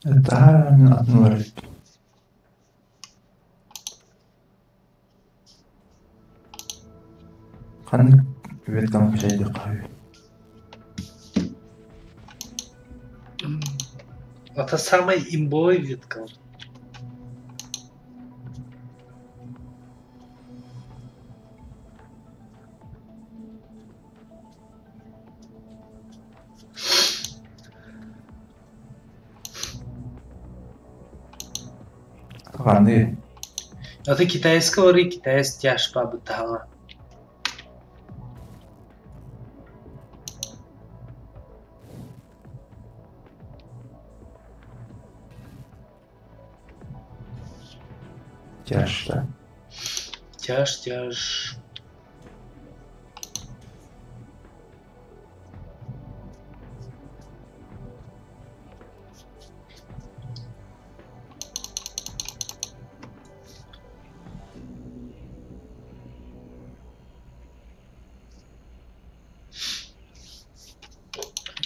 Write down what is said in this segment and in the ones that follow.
Таһаар мин атын ылар эбиппин. Ханнык ветканы качайдыахха үһү? Это самая имбовая ветка. Ханныгый? Это китайского ры китайс тяжпа бытаала. Тяж, да? Тяж, тяж.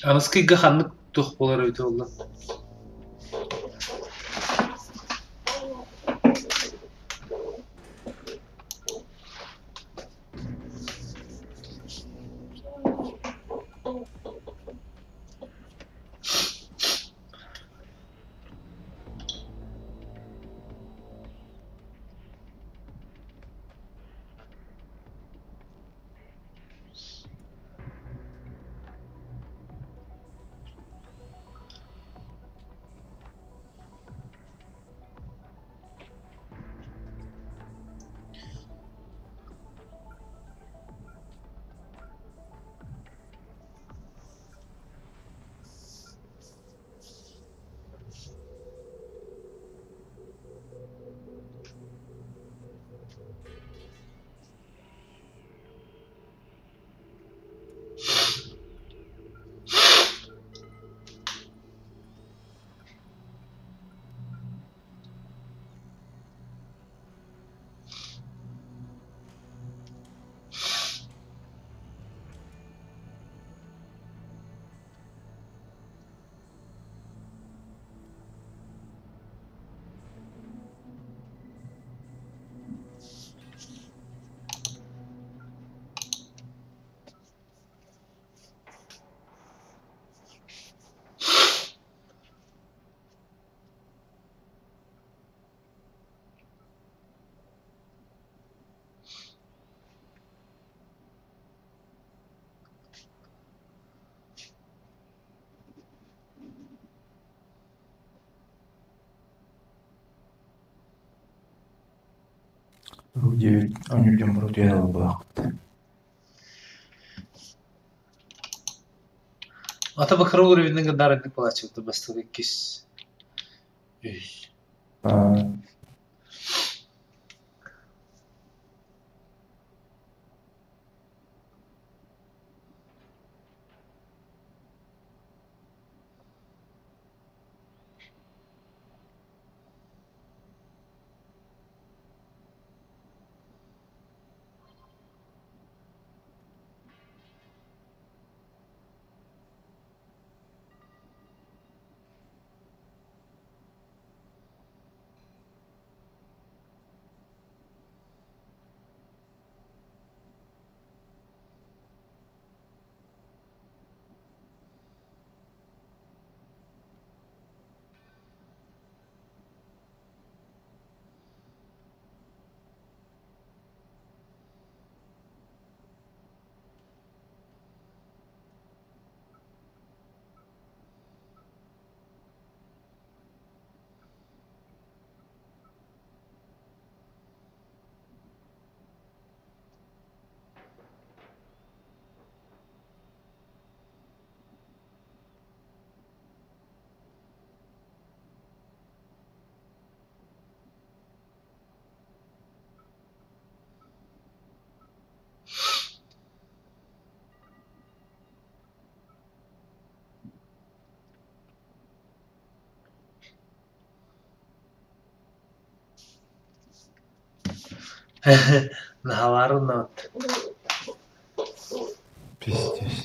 Аныскыйга ханнык туох буолар эбитэ буолла? Диэбит оонньуур дьон утуйан ылбыахпыт. Ата бакыры уровеньнын гыннарыннык балаччыбыт бастакы иккис үһүс. Наһалаарынабыт. Пиздец.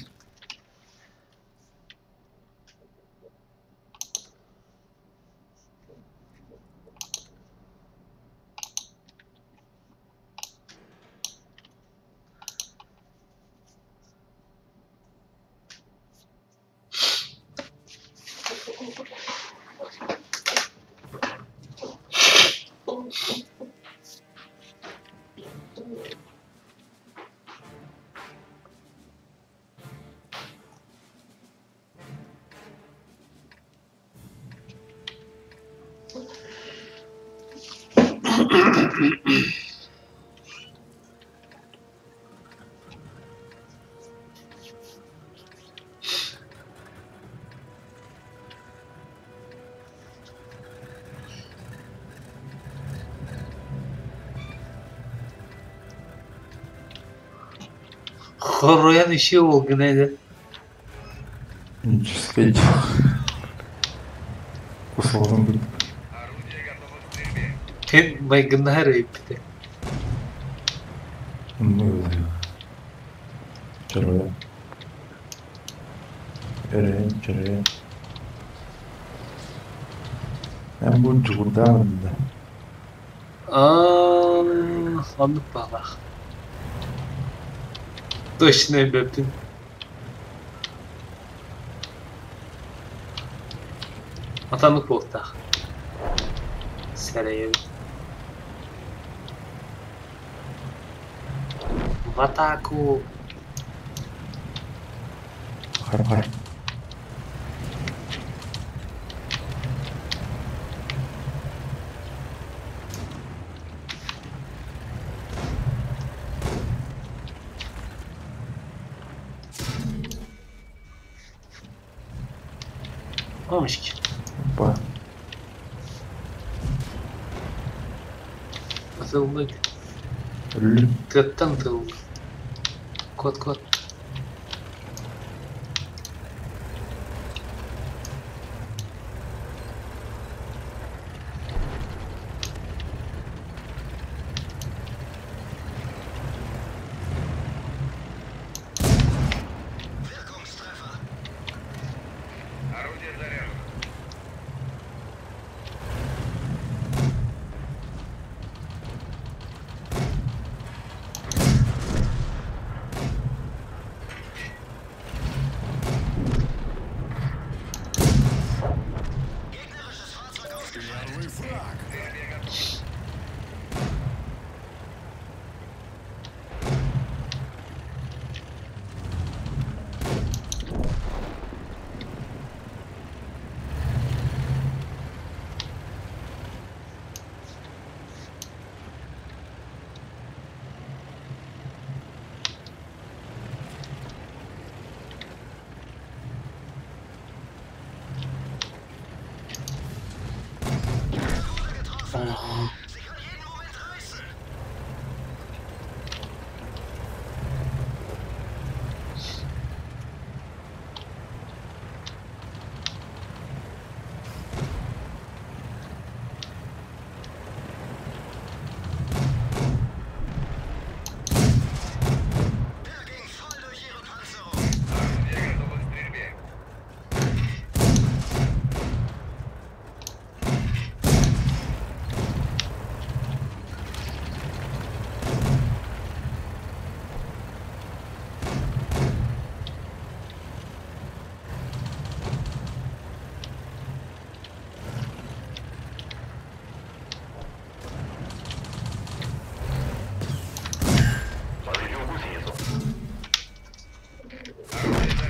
Хоруйан ищи уолгун этэ. Ническай Кусаларын курдук. Ким майгыннаһар эбиппитэ. Оннук Чөрөйөн. Өрөйөн, чөрөйөн. Эн бу дьугурдаан да. Аа, оннук баҕалаах. Точно өйдөөтүм. Атаннык буолтаах. Сэрэйэбин. В атаку! Хара-хара. Olmuş ki. Опа. Ытыллык. Өллүм. Тыаттан ытыллык. Кот-кот.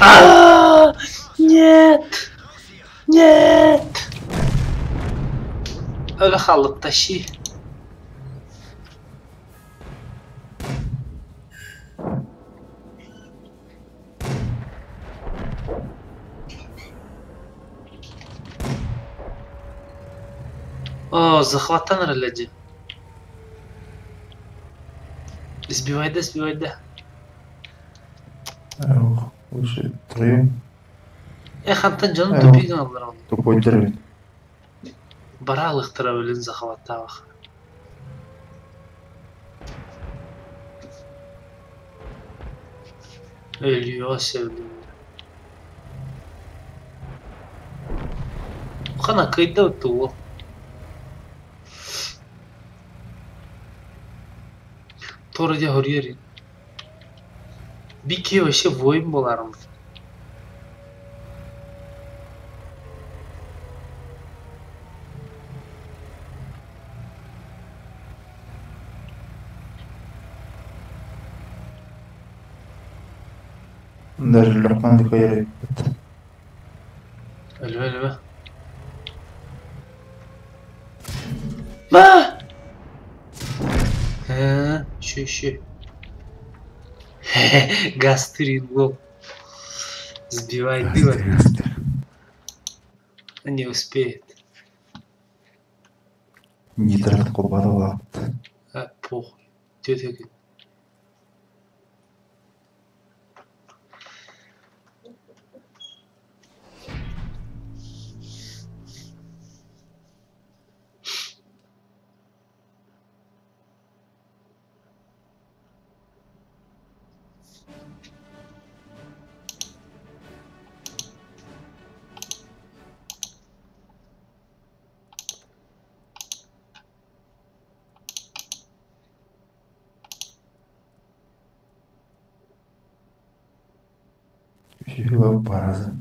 А, Нет! Нет! Öyle хааллык тащи. О, захваттан эрэллэр Сбивай да, сбивай да. Ох, лучше втроем. Э, хантан дьонум тупик гыналлар ол. Тупойдар эбит. Бара ылыктара өлөн захваттаабах. Өлүө сөбүлүүр. Хана кыйда туо. Тора дьэ хоруйар Бики вообще воин буоларым. Даже Лерхан кыайар эбиппит. Өлүмэ өлүмэ. Ма! Еще, еще. Гастрин гол. Сбивай дыло. Не успеет. Нитрат кубарылат. А, похуй. Тетя База.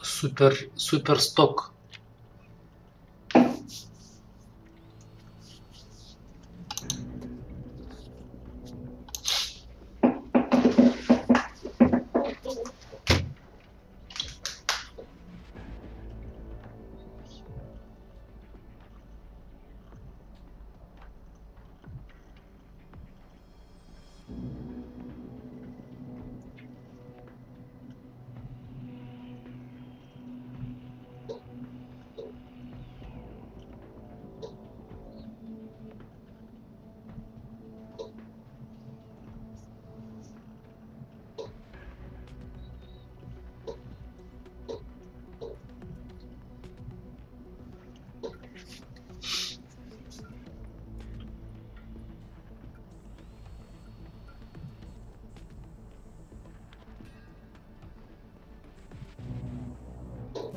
Супер, супер сток.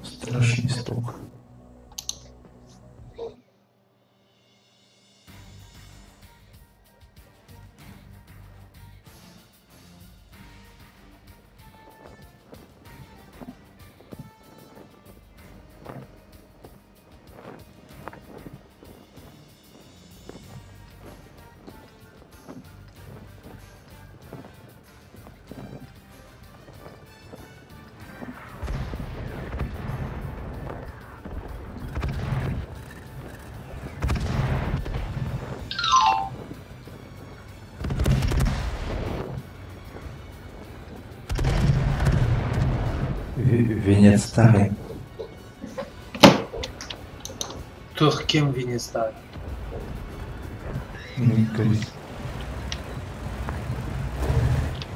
Страшный стук. Венец старый. Тух кем венец старый?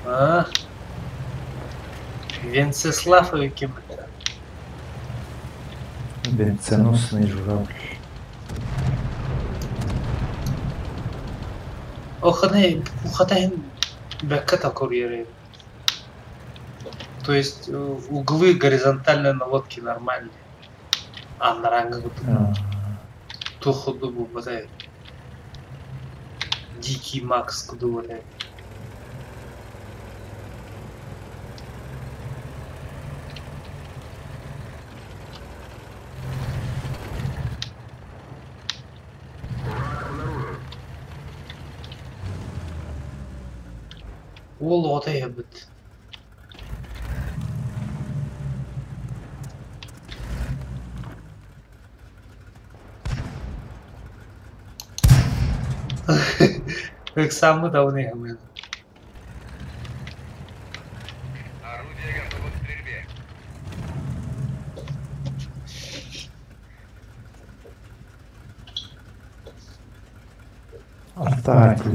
А? Венцеслав или кем это? Венценосный журавль. Охотен беката курьеры. То есть углы горизонтальной наводки нормальные. А на ранга тухуду бывает. Дикий Макс кудуре. Уол оҕото иһэбит. Ыксааммыт абын иһэммин. Орудие готово к стрельбе. Атака.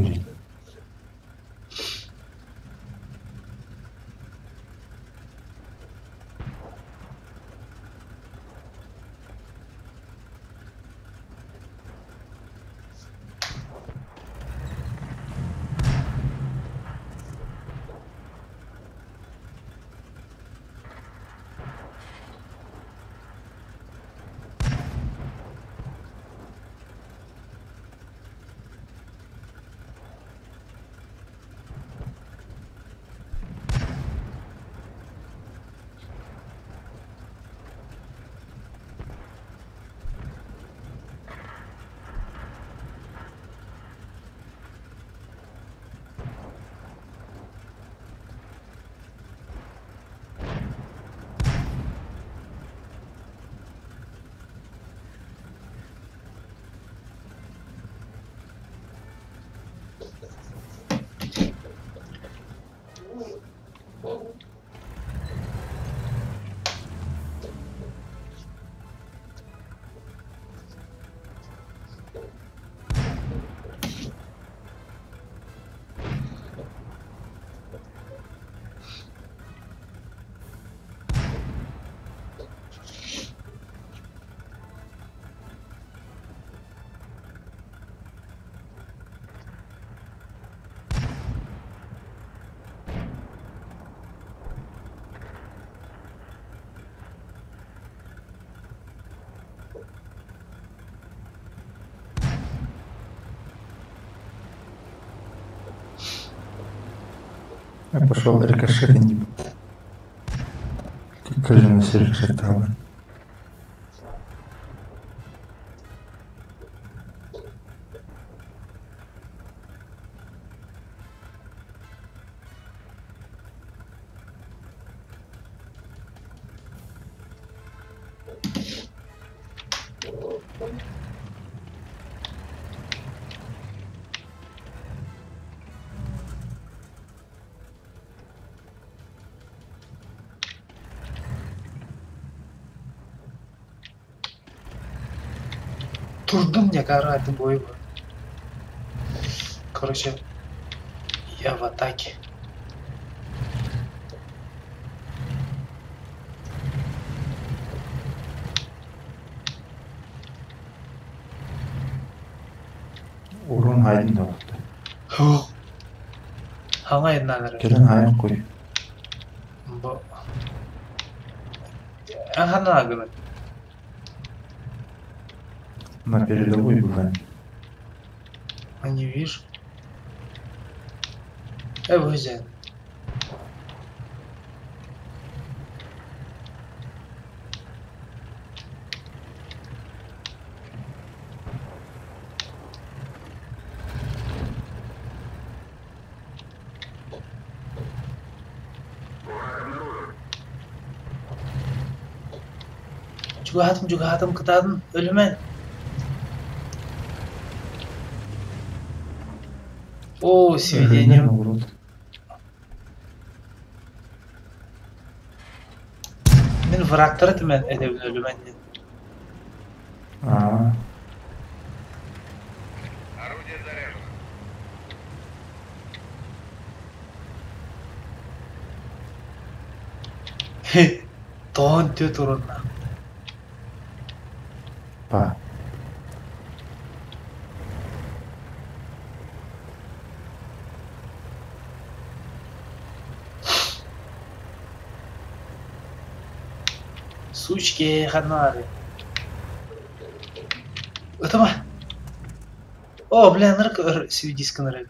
Я пошел рикошетить. Клянусь рикошетала. Турдум я ты бой. Короче, я в атаке. Урон хайдын да Хаҥа Кэлэн хайын куй. Бу. Ханна гынан. На передовой была. А не вижу. Э, выйдет. Враг обнаружен. Чугаһатым, чугаһатым, кытаатын, өлүмэн. О, сведение. Урод. Мин врагтары түмэн эдэбин өлүмэн диэн. А, Орудие заряжено. Тоон түө турунна. па. Сучки ханари. Ытыма. О, бля, нырк свидиска нырык.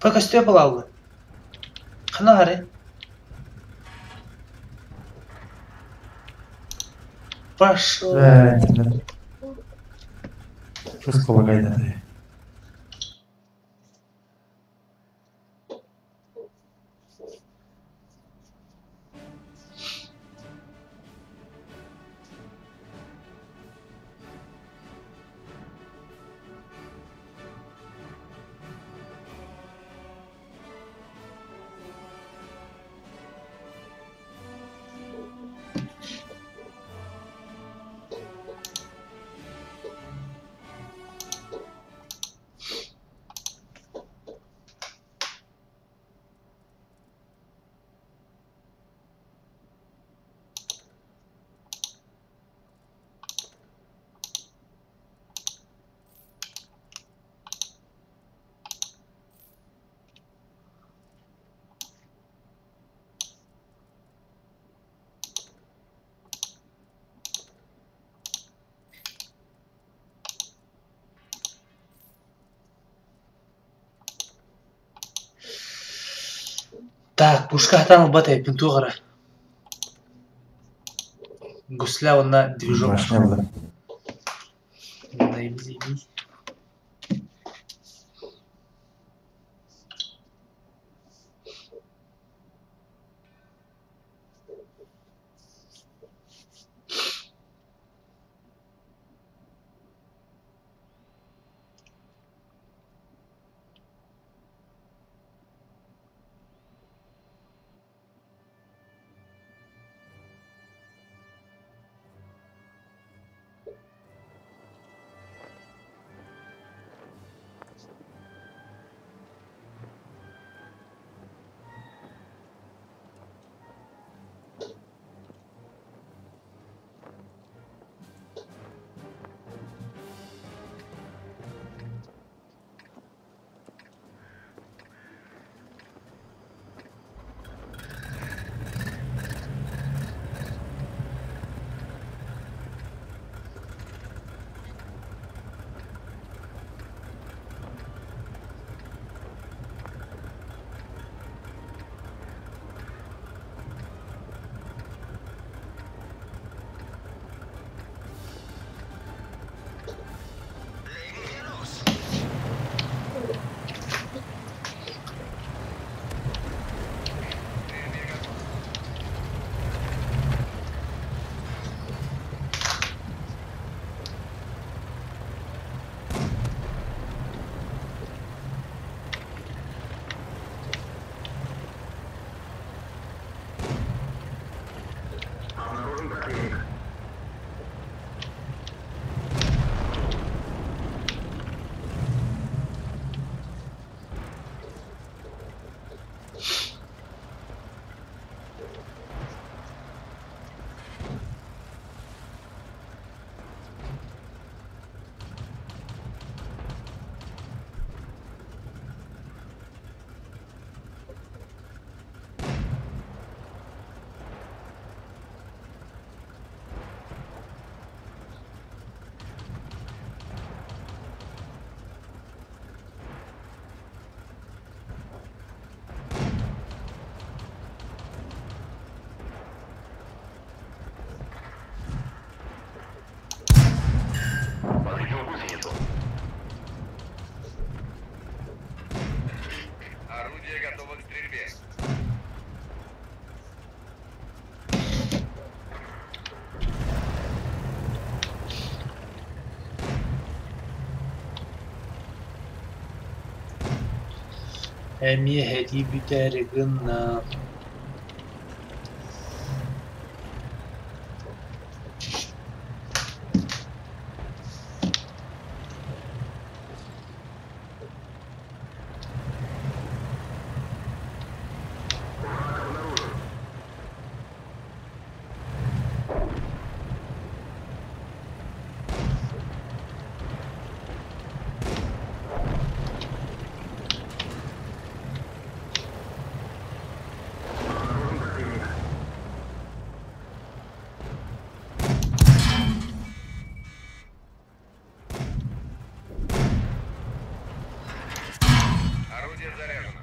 Пока степ алды. Ханари. Пошел. Да, Располагай да. Так, пушка сатаан ылбат эбиппин туох эрэ. Гусля уонна движок. Башня ылла. Наебись. Обнаружен противник. Подходил гусеницу. Орудие готово к стрельбе. Эмиэ сэрии бүтээри гынна. Враг обнаружен. Обнаружен противник. Орудие заряжено.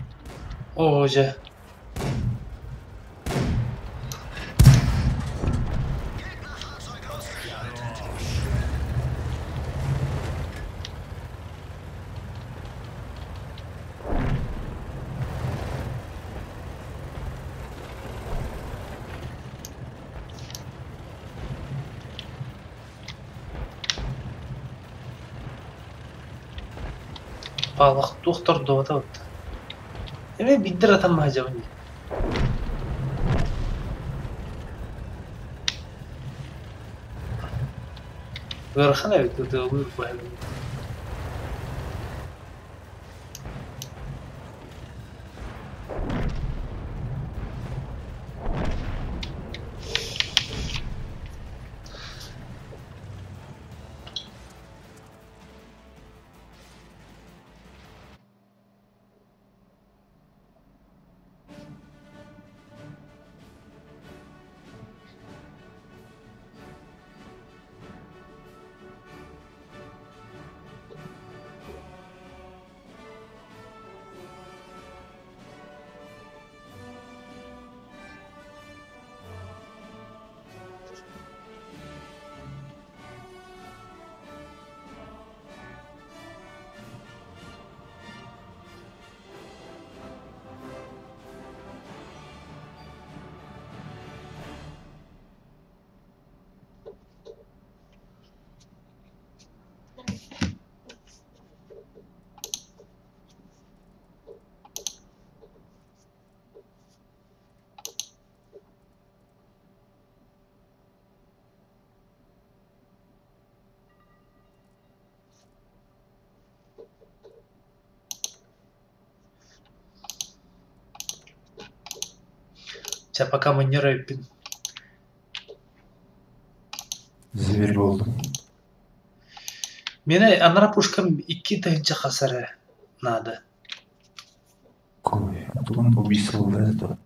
Оо дьэ Палах туох тордубата бытта. Эмиэ биирдэ эрэ таммаһдьабын дии. Ыарахан эбит ытыалыыр быһа Чэ, пока мунньар өйбүн. Зверь буоллум. Миэнэ анараа пушкам 2000 хас эрэ наада. Кой, тугун убийство это?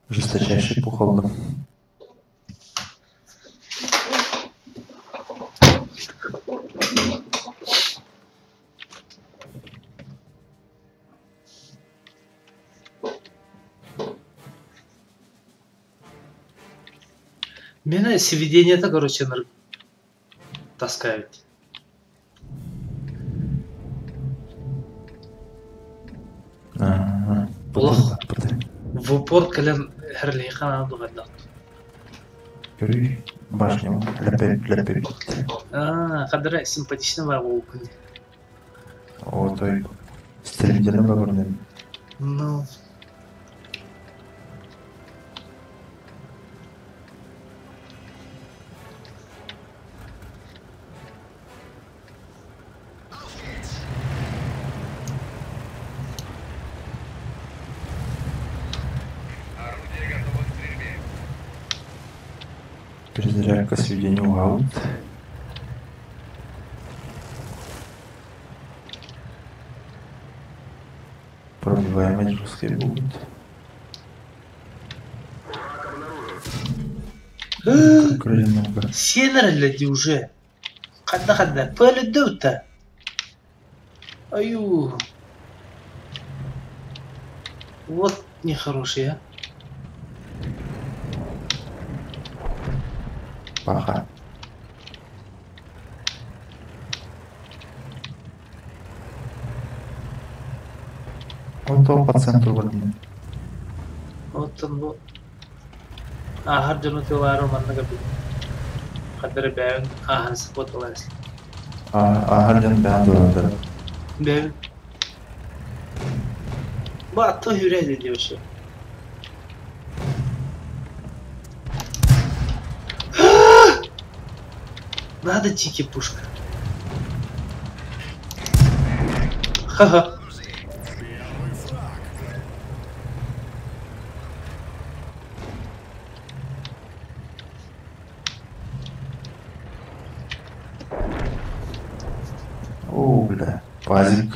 Жесточайший пухолдом. Миэнэ сведениета короче таскают. А, Олох в упор кэлэн эһэрлиэхэ наада дуһайдах. Көрүй, башня лэпэ лэпэ. Аа, хадара симпатичный баар буолбуккун дии. Отой стремительно бабарным. Ну, Орудие готово к стрельбе. Перезарядка сведения аут. Пробиваемость русские будут. Враг обнаружен. Как много. сиэн эрэллэр дии уже. Ханна-ханна, пөлүддэ Аю. Вот нехороший, а. Паха. Он то по центру вроде. Вот он бу ааһар дьону тылаары маннык эбит. Ханна эрэ бэйэбин ааһан саппыт А, Арден Бандура. Бэйэбин Бу аттыы сүүрэ дии вообще. Надо дикий пушка. Ха-ха. О, бля. Пазик.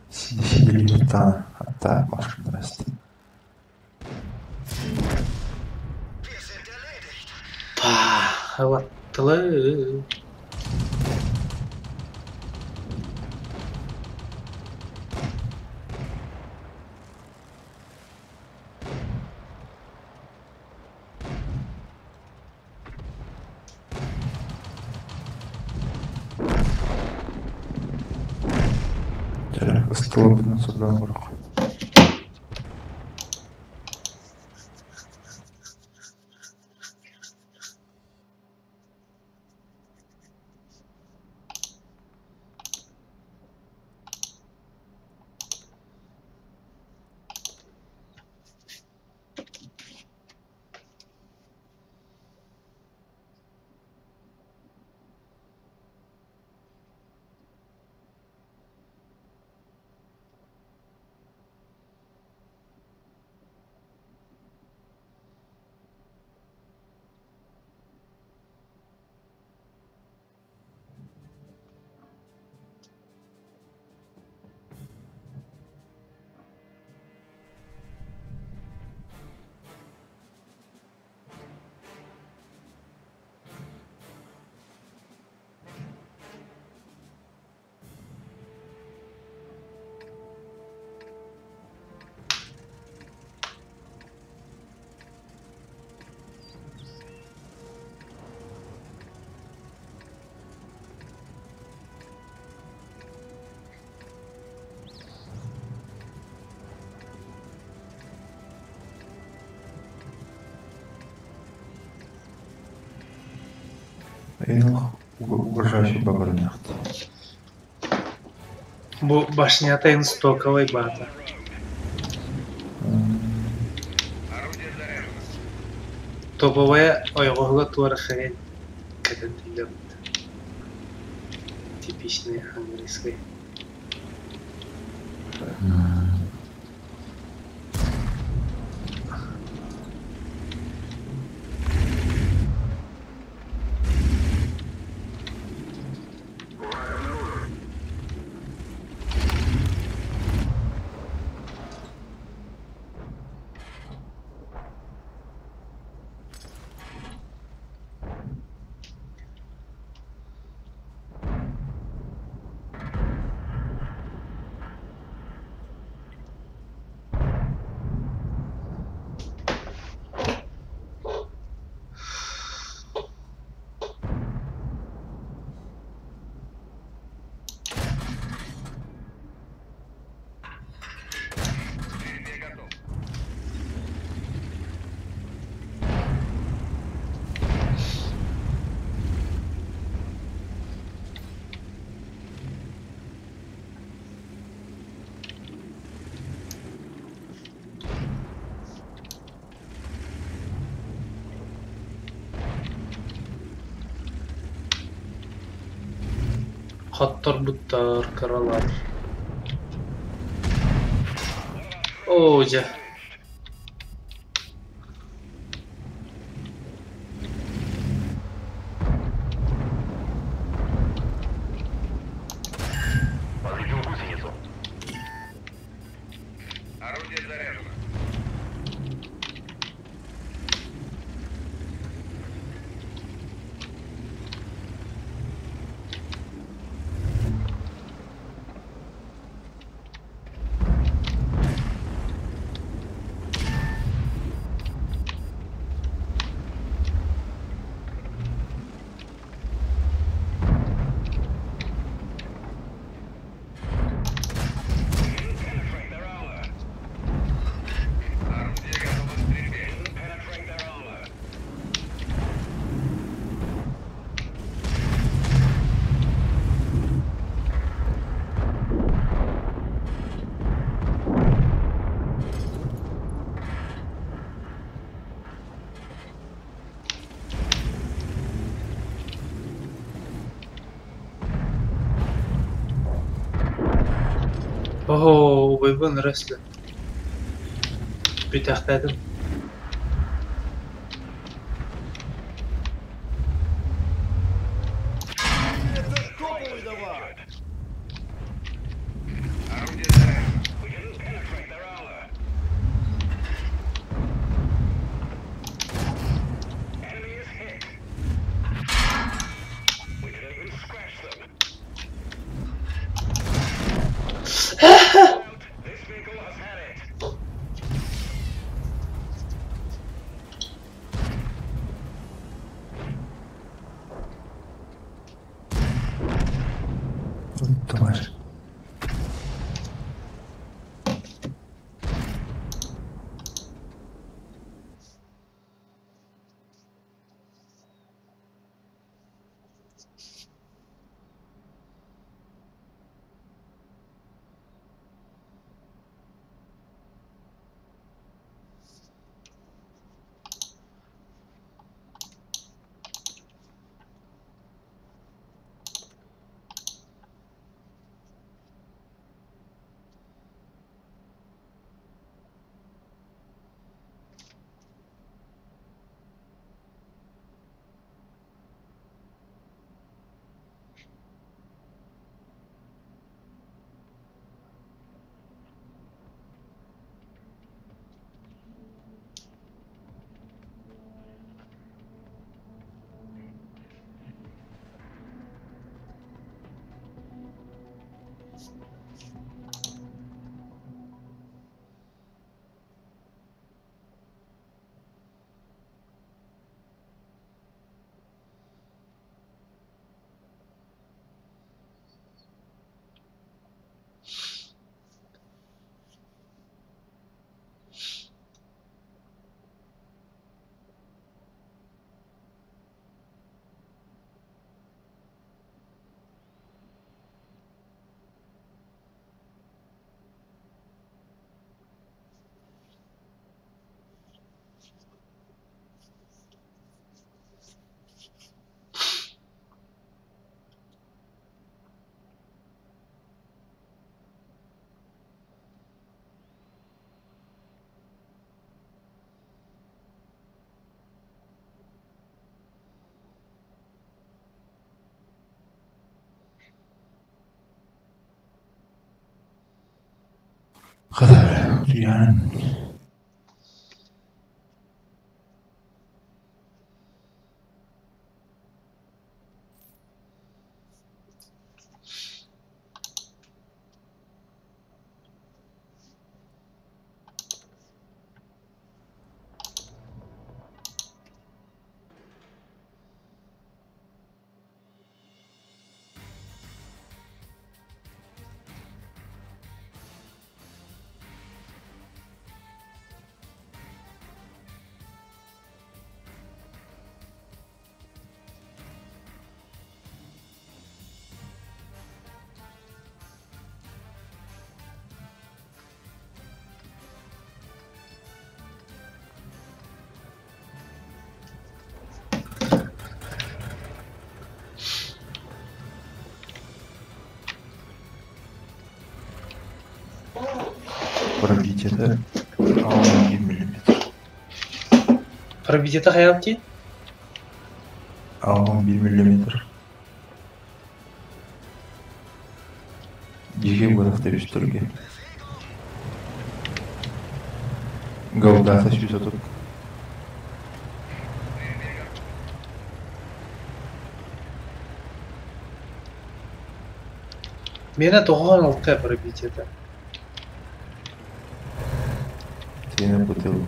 Сиди, сиди, та. Та, Машка, здрасте. Па, ылаттылы. Столб сюда вверх. Эйиэхэ угрожающий бабарынньахтар Бу башнята стоковай баата. Орудие заряжено. Топовая ойоҕоһугар туора хрень кэтэн тиллэбит. Типичный английский. Враг обнаружен. К стрельбе готов. Хотторбуттар кыралар. Оо дьэ Повредил гусеницу. Орудие заряжено. Орудие готово к стрельбе. Оо, убайбын өрөслө. Бүтэхтээтим. Это топовый давай! Орудие заряжено. Хата, утуйан Пробитиета 1 миллиметр. Пробитиета хайал дии? 1 миллиметр. Дьиҥэ бырахта үстэргэ. Голдата 130. Миэнэ 96 пробитиета. Тиэнэ бытыл.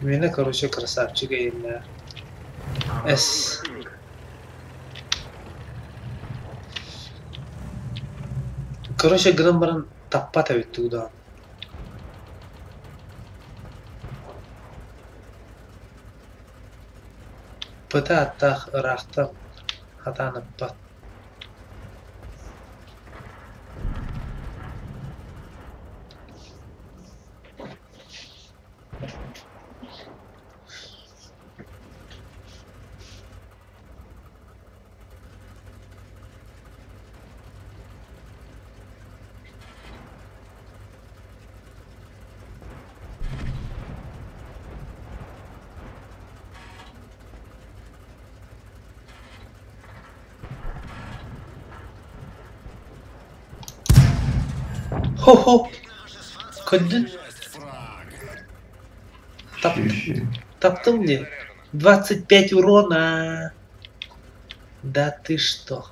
Миэнэ, короче, красавчик эйэннээх. С. Короче, гынан баран таппат эбит тугу Пыта аттаах ыраахтан хатаан ыппат. Хо-хо! Көрдүн? Тап, таптым дии. 25 урона. Да ты что?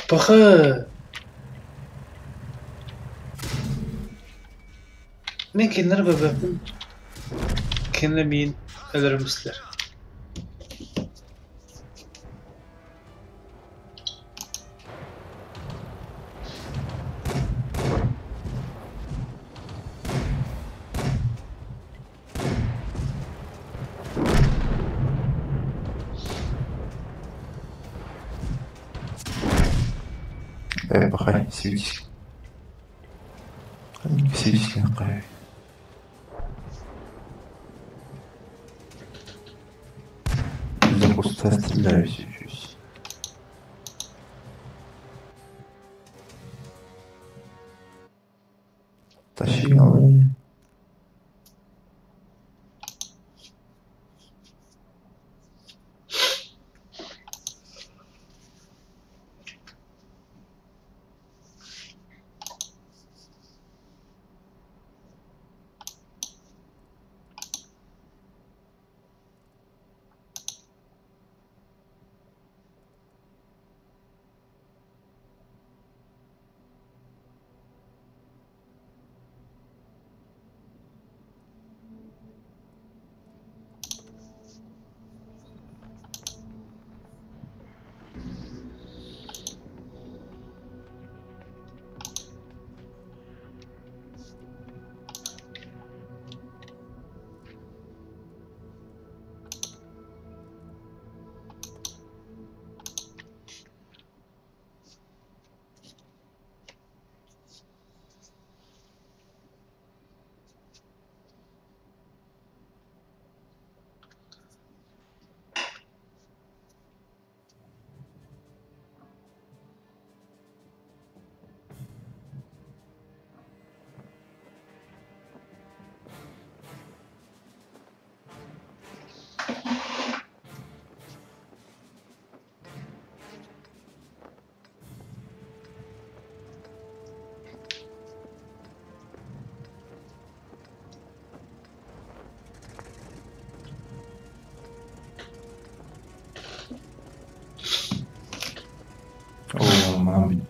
Пахы! Мин кинилэр көрбөппүн, кинилэр миигин өлөрүмүстэр. Э, пахай, светись. Светись, нахуй. За куста стреляю сейчас. Тащи, але...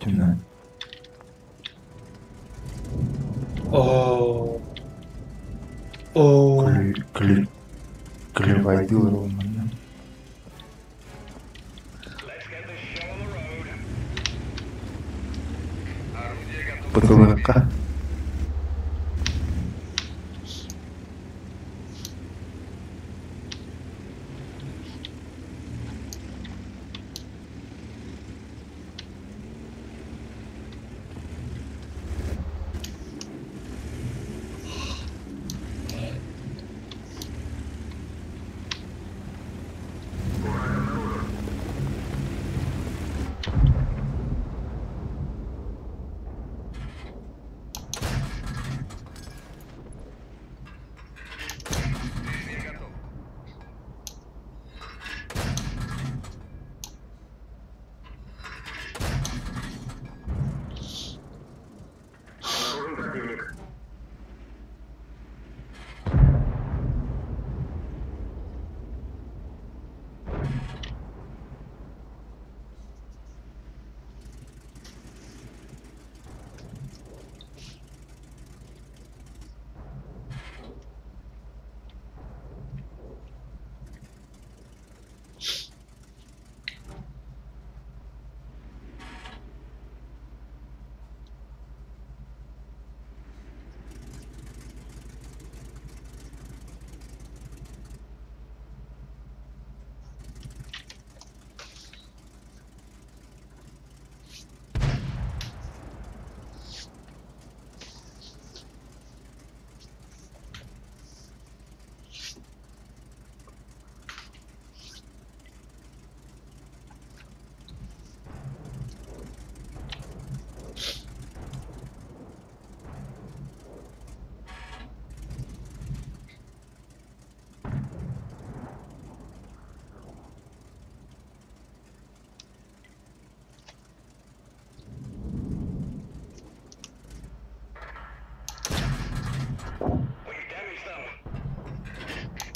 Естественно. Оо. Оо. Клевайдыл Романа. Орудие готово. Потолка. Стрельбе готов.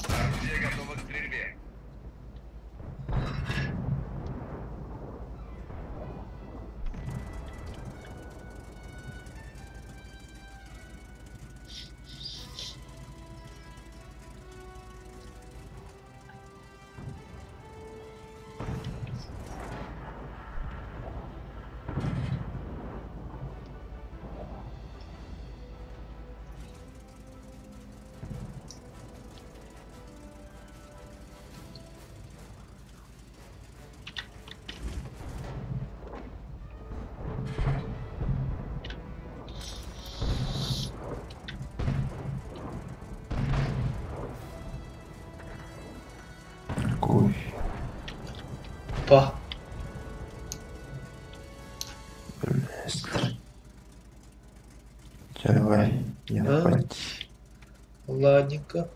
Орудие готово к стрельбе. Кофе. Па. Блестер. Давай, я Да. спать. Ладненько.